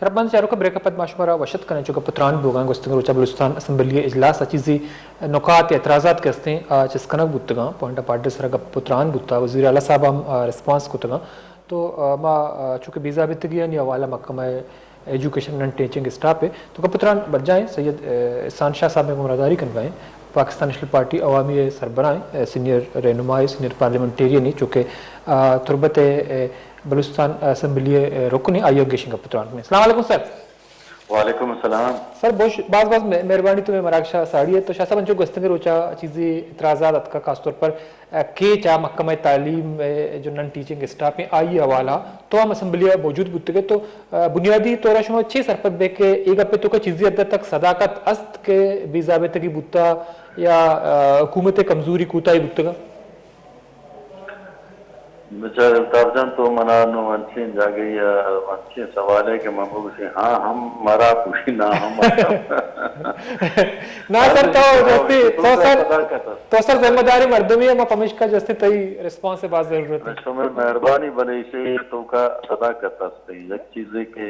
شرپ بند چاروکاں، بریک ءَ پد ما شمارا وش اتک کنیں، چو گپ ءُ تران بوگاں، گوستگیں روچا بلوچستان اسمبلی ءِ اجلاس ءَ چیزے نکات یا اعتراضات کہ استیں، آ، چست کنگ بوتگاں، پوائنٹ آف آرڈر سرا گپ ءُ تران بوتا، وزیر اعلیٰ صاحب ہم، آ، ریسپانس کتگاں۔ تو، آ، ما، آ، چونکہ بے ضابطگیانی حوالہ محکمہ ایجوکیشن نن ٹیچنگ اسٹاف ءَ تو گپ ءُ تران برجاہیں۔ سید، آ، احسان شاہ صاحب ءَ گوں ہم راہداری کنگا ایں۔ پاکستان نیشنل پارٹی عوامی ءِ سربراہیں، آ، سینئر رہنمائے، سینئر پارلیمنٹیرین ایں، چونکہ، آ، تربت ءِ، آ، بلوچستان اسمبلی ءِ، آ، رکن ایں، آئی ءَ گیشیں گپ ءُ تران کنیں۔ السلام علیکم سر۔ وعلیکم السلام۔ سر، بہت ش-، باز باز مہ-، مہربانی تو مئے مراگش ءَ ساڑی ات۔ تو شاہ صاحب، انچو گوستگیں روچا چیزے اعتراضات اتکا، خاص طور پر، آ، کیچ ءَ محکمہ تعلیم ءِ جو نن ٹیچنگ اسٹاف ایں، آئی ءِ حوالہ تو ہم اسمبلی ءَ موجود بوتگ ئے۔ تو، آ، بنیادی طور ءَ شما چے سرپد بے کہ اے گپ ءِ توکا چیزے حد تک صداقت است کہ بے ضابطگی بوتا یا، آ، حکومت ءِ کمزوری کوتاہی بوتگ؟ بچار الطاف جان، تو منا نوں انچیں جاگہے ءَ انچیں سوالے کہ من بگوشیں ہاں ہم مرا بوشی، نہ ہم۔ نہ سر، تو جستی، تو سر، تو سر ذمہ داریں مردمے ئے، ما پمیشکا جستی تئی ریسپانس ءِ باز ضرورت ایں۔ شمئے مہربانی، بلے ایشی توکا صداقت است ایں۔ یک چیزے کہ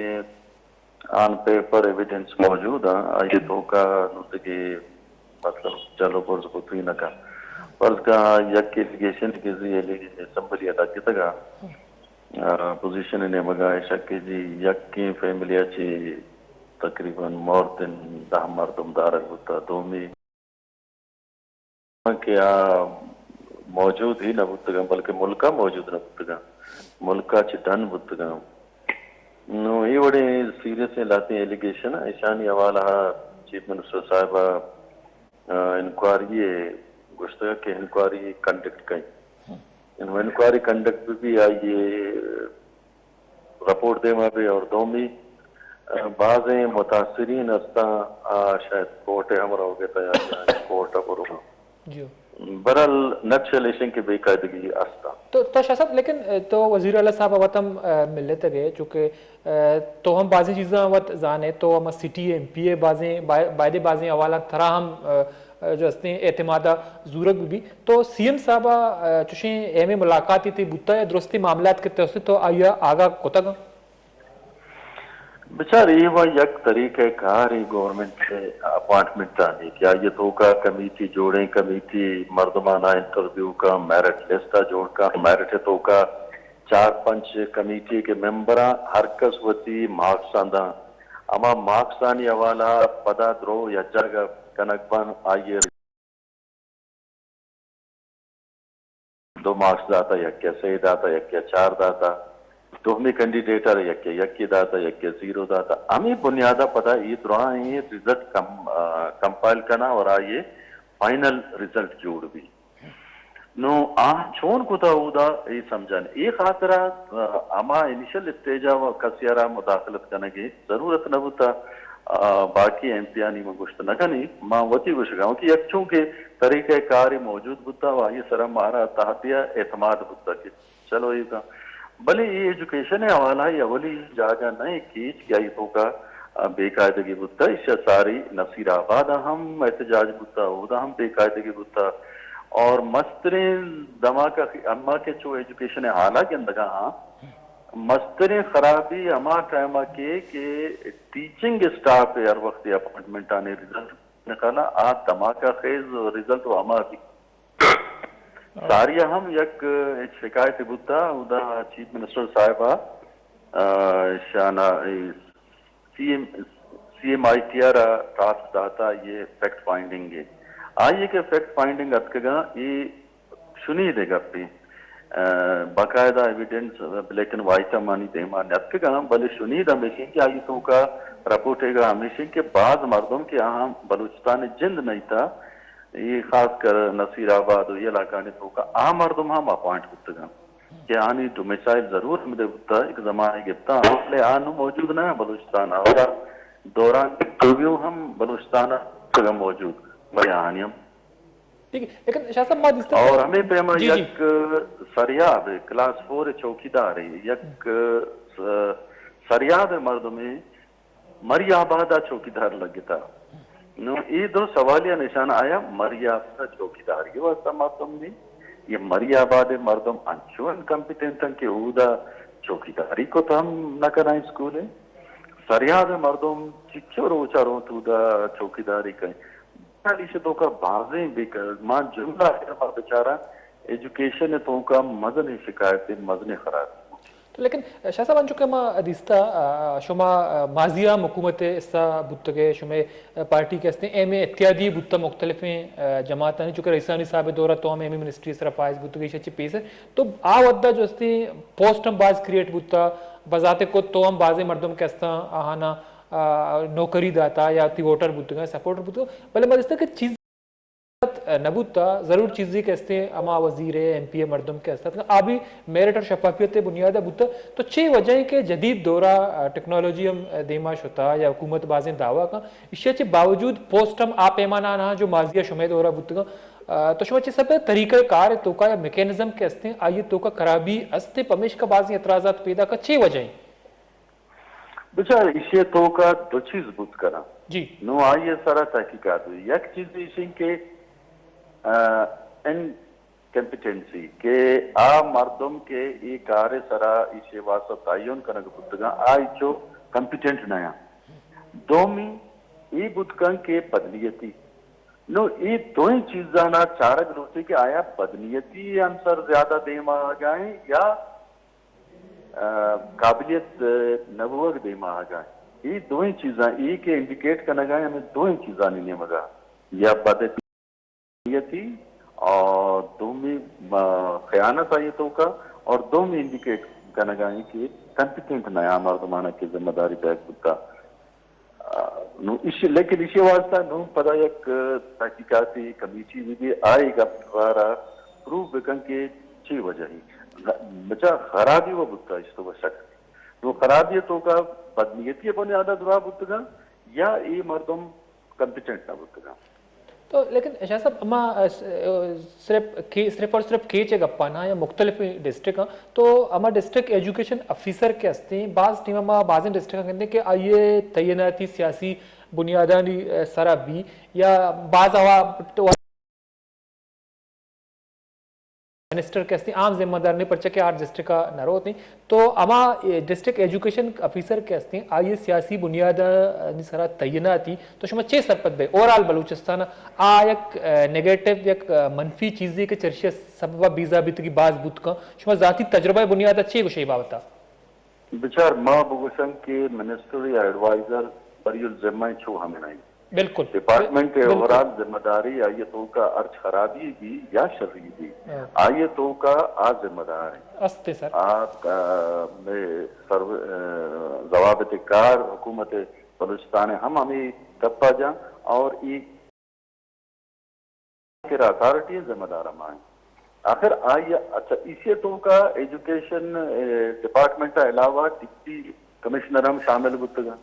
آن پیپر ایویڈنس موجود ایں، آئی ءِ توکا نوں دگہ مطلب چل ءُ برز بوتگ نہ کنت۔ فرض کن یک ایلیگیشن کہ زی ایلی-، اسمبلی ءَ لگتگ ایں، آ، اپوزیشن ءِ نیمگا ایشاں کہ جی یکیں فیملی ءَ چہ تقریباً مور دن دہ مردم دارگ بوتا، دومی کہ آ موجود ہی نہ بوتگاں، بلکہ ملکا موجود نہ بوتگاں، ملکا چہ ڈن بوتگاں۔ نوں اے وڑیں سیریسیں لہتیں ایلیگیشن ایشانی حوالہ ءَ چیف منسٹر صاحب ءَ، آ، انکوائری ءِ گوشتگ کہ انکوائری کنڈکٹ کئیں۔ انوں انکوائری کنڈکٹ بہ بی، آئی ءِ رپورٹ دیما بی اور دومی، آ، بازیں متاثرین استاں، آ، شاید کورٹ ءِ ہمراہ ہوگے تیار کورٹ ءَ برو۔ جی۔ برحال نٹشل ایشیں کہ بے قاعدگی استاں۔ تو، تو شاہ صاحب، لیکن، آ، تو وزیر اعلیٰ صاحب ءَ وت ہم، آ، ملتگ ئے، چونکہ، آ، تو ہم بازیں چیزاں وت زان ئے، تو ہم سٹی ایم پی ئے، بازیں با-، بایدے بازیں حوالہ ترا ہم، آ، جو استیں اعتماد ءَ زورگ بہ بی۔ تو سی ایم صاحب ءَ، آ، چوشیں اہمیں ملاقاتے تئی بوتا یا درستیں معاملات کہ تئی است تو آئی ءَ آگاہ کتگ؟ بچار، اے وَ یک طریقہ کارے گورنمنٹ ءِ اپوائنٹمنٹانی کہ آئی ءِ توکا کمیٹی جوڑیں، کمیٹی مردماں ءَ انٹرویو کن، میرٹ لسٹ ءَ جوڑ کن، میرٹ ءِ توکا چار پنچ کمیٹی کہ ممبراں ہر کس وتی مارکساں داں، ہما مارکسانی حوالہ ءَ پدا درو یک جاگہ کنگ بنت، آئی ءِ دو مارکس داتا، یکے سے داتا، یکے چار داتا، دومی کینڈیڈیٹ ءَ را یکے یکے داتا، یکے زیرو داتا۔ ہمے بنیاد ءَ پدا اے دراہیں رزلٹ کم-، آ، کمپائل کناں اور آئی ءِ فائنل رزلٹ جوڑ بی۔ نوں آ چون کتا اودا اے سمجھان۔ اے خاطرا، آ، ہما انیشل اسٹیج ءَ کسے ءَ را مداخلت کنگ ءِ ضرورت نہ بوتا۔ آ، باقی ایم پی آنی من گوشت نہ کنی، ما وتی گوشگاں کہ یک چونکہ طریقہ کارے موجود بوتا و آئی سرا مارا تہدی ءَ اعتماد بوتا کہ چلو اے کا۔ بلے اے ایجوکیشن ءِ حوالہ ءَ اولی جاگہ نہ ایں کیچ کہ آئی توکا بے قاعدگی بوتا، ایشی ءَ ساری نصیر آباد ءَ ہم احتجاج بوتا، اودا ہم بے قاعدگی بوتا۔ اور مستریں دھماکہ اما کہ چو ایجوکیشن ءِ حالہ گندگا ہاں، مستریں خرابی ہما ٹائم ءَ کہ، کہ ٹیچنگ اسٹاف ءِ ہر وقت اپوائنٹمنٹ آنی رزلٹ نکالا، آ دھماکہ خیز رزلٹ و ہما بی۔ ساری ءَ ہم یک شکایت بوتا، اودا چیف منسٹر صاحب ءَ، آ، شانا-، اے، C M, C M I T R ءَ ٹاسک داتا یہ فیکٹ فائنڈنگ ہے۔ آئیے کہ فیکٹ فائنڈنگ اتکگا، اے شنید ءِ گپے، آ، باقاعدہ ایویڈنس بلیک اینڈ وائٹ ہمانی دیما نیتکگاں، بلے شنید ہمیشیں کہ آئی توکا رپورٹ ایگا ہمیشیں کہ بعض مردم کہ آہاں بلوچستان ءِ جند نئیتا، اے خاص کر نصیر آباد و اے علاقانی توکا آ مردم ہم اپوائنٹ بوتگاں کہ آنی ڈومیسائل ضرور ہمدے بوتا، ایک زمانے گپتا، بلے آ نوں موجود نہ بلوچستان ءَ۔ اور دوران انٹرویو ہم بلوچستان ءَ موجود، بلے آنی ہم ٹھیک ہے، لیکن شاہ صاحب ما دیستا اور ہمیں پیما جی، جی۔ یک سریاب کلاس فور چوکیدار ہے، یک س-، سریاب مردمے مری آباد ءَ چوکیدار لگتا۔ نو اے دو سوالیہ نشان آیا، مری آباد ءَ چوکیداری واسطہ مردم نہیں، یہ مری آباد مردم انچو انکمپیٹنٹ ہیں کہ اودا چوکیداری کو تو ہم نہ کرائیں اسکول ہے۔ سریاد ءِ مردم چچو روچ ءَ رونت اودا چوکیداری کن۔ بہرحال ایشی توکا بازیں بے ک-، ما جملہ اگر ما بچاراں، ایجوکیشن ءِ توکا مزنیں شکایت، مزنیں خرابی۔ تو لیکن شاہ صاحب، انچو کہ ما دیستہ، آ، شما، آ، ماضی ءَ ہم حکومت ءِ حصہ بوتگ ئے، شمئے پارٹی کہ استیں ایم اے اتحادی بوتہ مختلفیں، آ، جماعتانی، چونکہ رئیسانی صاحب ءِ دور ءَ تو ہم ایم اے منسٹری ءِ سرا فائز بوتگ ئے، ایشی چہ پیسر تو آ وھد ءَ جو استیں پوسٹ ہم باز کریٹ بوتہ، بذات خود تو ہم بازیں مردم کہ استاں آہاناں، آ، نوکری داتا یا وتی ووٹر بوتگاں، سپورٹر بوتگاں، بلے ما دیستہ کہ چیز نہ بوتہ، ضرور چیزے کہ استیں ہما وزیر ءِ ایم پی ءِ مردم کہ استاں، آ بھی میرٹ اور شفافیت ءِ بنیاد ءَ بوتہ۔ تو چے وجہ ایں کہ جدید دور ءَ ٹیکنالوجی ہم دیما شتہ یا حکومت بازیں دعویٰ کن، ایشی ءَ چہ باوجود پوسٹ ہم آ پیمانہ نہ جو ماضی ءَ شمئے دور ءَ بوتگاں۔ آ، تو شما چے سرپد، طریقہ کار ءِ توکا یا میکانزم کہ استیں، آئی ءِ توکا خرابی استیں، پمیشکا بازیں اعتراضات پیداک اں، چے وجہ ایں؟ بچار، ایشی ءِ توکا دو چیز بوت کناں۔ جی۔ نوں آئی ءِ سرا تحقیقات بی۔ یک چیز ایش ایں کہ، آ، انکمپیٹنسی، کہ آ مردم کہ اے کار ءِ سرا ایشی ءِ واسطہ تعین کنگ بوتگاں، آ ایچو کمپیٹنٹ نہ اں۔ دومی اے بوت کن کہ بدنیتی۔ نوں اے دوئیں چیزانا چارگ لوٹی کہ آیا بدنیتی عنصر زیادہ دیما آگا ایں یا، آ، قابلیت نہ بوگ دیما آگا ایں۔ اے دوئیں چیزاں، اے کہ انڈیکیٹ کنگا ایں، ہمیں دوئیں چیزانی نیمگا یا بدنیتی اور دومی، آ، خیانت آئی توکا اور دومی انڈیکیٹ کنگا ایں کہ کمپیٹنٹ نہ اں مردمانا کہ ذمہ داری بیگ بوتا۔ آ، نوں ایشی، لیکن ایشی واسطہ نوں پدا یک تحقیقاتی کمیٹی بی بی آئی گپ بارا پروو بکن کہ چی وجہ ایں۔ غ-، بچار، خرابی و بوتا، ایش تو شک۔ نوں خرابی توکا بدنیتی بنیادا دراہ بوتگاں یا اے مردم کمپیٹنٹ نہ بوتگاں۔ تو لیکن شاہ صاحب، ہما، آ، س-، آ، صرف کے-، صرف اور صرف کیچ ءِ گپاں نہ یا مختلف ڈسٹرکٹ آں، تو ہما ڈسٹرکٹ ایجوکیشن آفیسر کہ استیں، باز ٹیم ما بازیں ڈسٹرکٹ گندیں کہ آئی ءِ تعیناتی سیاسی بنیادانی، آ، سرا بی یا باز ہوا تو منسٹر کہ استیں عام ذمہ دار نہ ایں، پرچہ کہ آ ڈسٹرکٹ ءَ نہ روت ایں۔ تو ہما، اے، ڈسٹرکٹ ایجوکیشن آفیسر کہ استیں، آئی ءِ سیاسی بنیادانی سرا تعیناتی، تو شما چے سرپد بئے؟ اوورآل بلوچستان ءَ آ یک، اے، نیگیٹو، یک، اے، منفی چیزے کہ چرشی ءِ سبب ءَ بے ضابطگی باز بوت کن۔ شما ذاتی تجربہ ءِ بنیاد ءَ چے گوشئے اے بابت ءَ؟ بچار، ما بگوشن کہ منسٹر یا ایڈوائزر بری الذمہ چو ہمے نہ ایں۔ بالکل۔ ڈپارٹمنٹ ءِ بالکل۔ اوورآل ذمہ داری، آئی ءِ توکا ہرچ خرابی بی یا شری بی، ہاں۔ آئی ءِ توکا آ ذمہ دار ایں۔ است سر۔ آ، آ، مئے سرو-، آ، ضوابط کار حکومت بلوچستان ہم ہمے گپا جاں اور ای کہ اتھارٹی ذمہ دار ہما ایں۔ آخر آئی، اچھا، ایشی توکا ایجوکیشن، اے، ڈپارٹمنٹ ءَ علاوہ ڈپٹی کمشنر ہم شامل بوتگاں،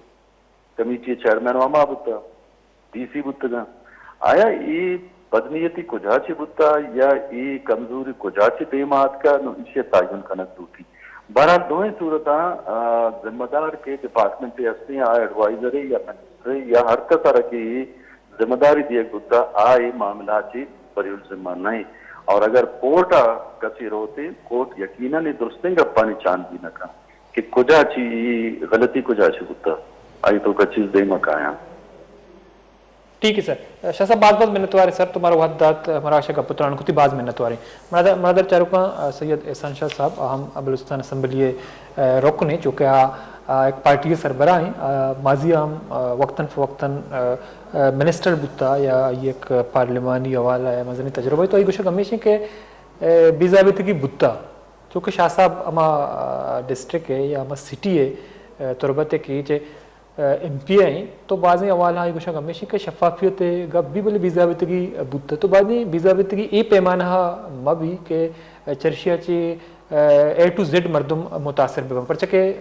کمیٹی چیئرمین ہما بوتگاں، ڈی سی بوتگاں۔ آیا اے بدنیتی کجا چہ بوتا یا اے کمزوری کجا چہ دیما آتکا، نوں ایشی تعین کنگ لوٹی۔ بہرحال دوئیں صورتاں، آ، ذمہ دار کہ ڈپارٹمنٹ ءِ ہستیں، آ ایڈوائزر یا منسٹر یا ہر کس ءَ را کہ اے ذمہ داری دیگ بوتا، آ اے معاملہ چہ بری الذمہ نہ ایں۔ اور اگر کورٹ ءَ کسی روتے، کورٹ یقیناً اے درستیں گپانی چاندی نہ کن کہ کجا چی غلطی کجا چی بوتا، آئی توکا چیز دیما کایاں۔ ٹھیک ہے سر۔ شاہ صاحب، باز باز منتوار ایں سر، تو مارا وھد دات، مارا اشا گپ تران کتی، باز منتوار ایں۔ مڑادر، مڑادر چاروکاں، سید احسان شاہ صاحب، آ ہم بلوچستان اسمبلی ءِ، آ، رکن ایں، چونکہ آ، آ، یک پارٹی ءِ سربراہ ایں، آ، ماضی ءَ ہم، آ، وقتاً فوقتاً، آ، آ، منسٹر بوتا یا آئی یک پارلیمانی حوالہ ءَ مزنیں تجربہ ایں، تو آئی گوشگ ہمیش ایں کہ، آ، بے ضابطگی بوتا، چونکہ شاہ صاحب ہما، آ، ڈسٹرکٹ ءِ یا ہما سٹی ءِ، آ، تربت ءِ کہ چہ ایم پی اے ایں، تو بازیں حوالہ آئی گوشگ ہمیش ایں کہ شفافیت ءِ گپ بی، بلے بے ضابطگی بوت۔ تو بازیں بے ضابطگی اے پیمانہ ءَ مہ بی کہ چرشی ءَ چہ اے ٹو زیڈ مردم متاثر بہ بنت، پرچہ کہ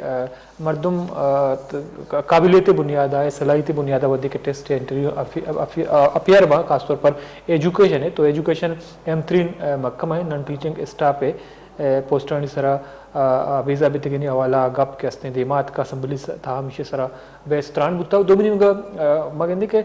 مردم، آ، ت-، قابلیت ءِ بنیاد ءَ، صلاحیت ءِ بنیاد ءَ وھدے کہ ٹیسٹ یا انٹرویو اپی-، اپی-، اپیئر باں، خاص طور پر ایجوکیشن ءِ، تو ایجوکیشن اہم ترین، آ، محکمہ ایں، نان ٹیچنگ اسٹاف ءِ اے، پوسٹانی سرا، آ، آ، بے ضابطگیانی حوالہ ءَ گپ کہ استیں دیما اتکا، اسمبلی س-، تہا ہمیشی سرا بحث تران بوتا۔ و دومی نیمگا، آ، ما گندیں کہ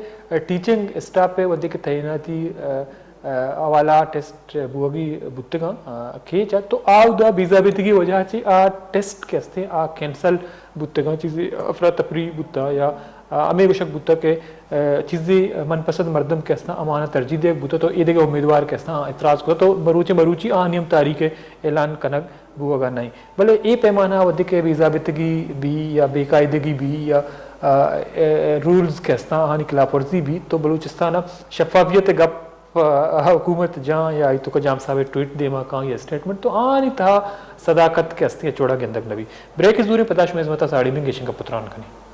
ٹیچنگ اسٹاف ءِ وھدے کہ تعیناتی، آ، حوالہ ٹیسٹ بوگی بوتگاں، آ، کیچ ءَ تو آ اودا بے ضابطگی وجہ چہ آ ٹیسٹ کہ استیں آ کینسل بوتگاں، چیزے افراتفری بوتا یا، آ، ہمے گوشگ بوتا کہ، آ، چیزے من پسند مردم کہ استاں ہمانا ترجیح دیگ بوتا تو اے دگہ امیدوار کہ استاں اعتراض کتا تو مروچی مروچی آ نیم تاریخ اعلان کنگ بوگا نہیں۔ بلے اے پیمانہ وھدے کہ بے ضابطگی بی یا بے قاعدگی بی یا، آ، اے، اے، رولز کہ استاں آہانی خلاف ورزی بی تو بلوچستان ءَ شفافیت ءِ گپ ءَ حکومت جاں یا آئی توکا جام صاحب ءِ ٹویٹ دیما کاں یا اسٹیٹمنٹ تو آہانی تہا صداقت کہ استیں چوڑا گندگ نہ بی۔ بریک زوریں پدا شمئے ہزمتا ساڑی بیں گیشیں گپ ءُ تران کنیں۔